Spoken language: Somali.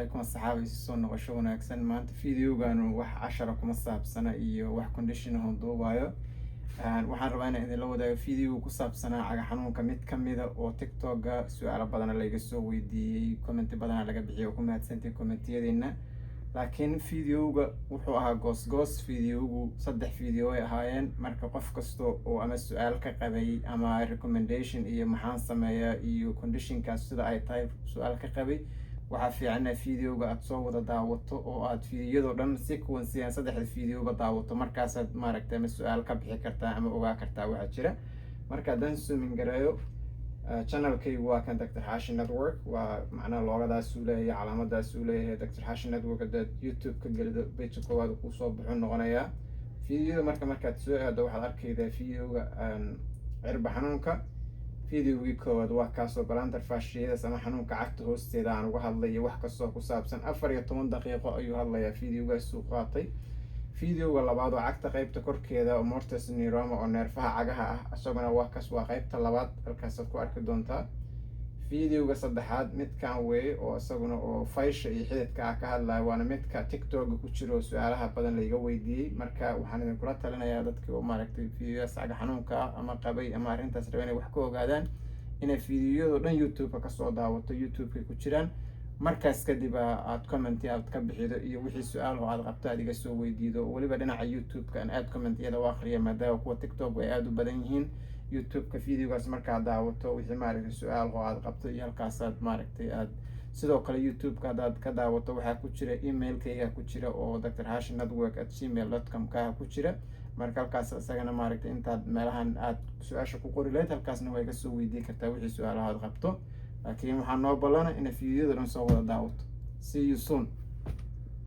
Calaykum asxaabi, soo noqosho wanaagsan. Maanta videogan wax cashara kuma saabsana iyo wax condition ahon duubaayo. Waxaan rabaa inaan idinla wadaago videoga ku saabsanaa caga xanuunka, mid kamida oo TikToka su-aalo badana laiga soo weydiiyey, comment badana laga bixiyay oo ku mahadsantay commentiyadiina. Laakiin videoga wuxuu ahaa goos-goos. Videogu saddex video ay ahaayeen. Marka qof kasta oo ama su-aal ka qabay ama recommendation iyo maxaan sameeyaa iyo conditionkaas sida ay tahay su-aal ka qabay, waxaa fiican inaad videoga aada soo wada daawato oo aad videoyadoo dhan sequence saddexda videoba daawato. Markaasaad maaragtay ama su-aal ka bixi kartaa ama ogaa kartaa waxaa jira. Marka haddaan zoom in gareeyo, channelkaygu waa kan, Dr Xaashi Network. Waa macnaha loogadaas uu leeyahay, calaamadaas uu leeyahay Dr Xaashi Network. Haddaad YouTube ka gelido, pageka koowaad kuusoo baxuu noqonayaa videoda. Marka markaad soo aado, waxaad arkaydaa videoga cirba xanuunka. Videogii koowaad waa kaasoo plantar fasciitis ama xanuunka cagta hoosteeda aan uga hadlay wax kastoo ku saabsan. 14 daqiiqo ayuu hadlayaa videogaasuu qaatay. Videoga labaad oo cagta qeybta korkeeda oo Morton's neuroma oo neerfaha cagaha ah, isaguna waa kas, waa qeybta labaad, halkaasaad ku arki doontaa. Videoga saddexaad midkan weeye oo isaguna oo fascia iyo xididka ah ka hadlaya, waana midka TikToka ku jiro su-aalaha badan laiga weydiiyey. Marka waxaan idinkula talinayaa dadki oo maaragtay videoyaas caga xanuunka ah ama qabay ama arrintaas raba inay wax ka ogaadaan inay videoyadoo dhan YouTube-ka kasoo daawato, YouTube-kay ku jiraan. Markaas kadib aad comment aad ka bixido iyo wixii su-aal oo aad qabto aad iga soo weydiido. Weliba dhinaca YouTube-ka aan aad commentiyada u akriya, maadaama kuwa TikTok ay aada u badan yihiin. YouTube-ka videogaas markaad daawato, wixii maaragtay su-aal oo aad qabto iyo halkaasaad maaragtay aad. Sidoo kale YouTube-ka haddaad ka daawato, waxaa ku jira emailkayga ku jira oo drhashinetwork@gmail.com kaha ku jira. Marka halkaas isagana maaragtay intaad meelahan aad su-aasha ku qori lahayd, halkaasna waa iga soo weydii kartaa wixii su-aalaha aad qabto. Laakiin waxaa noo ballana inay fiidyada dhan soo wada daawato. See you soon.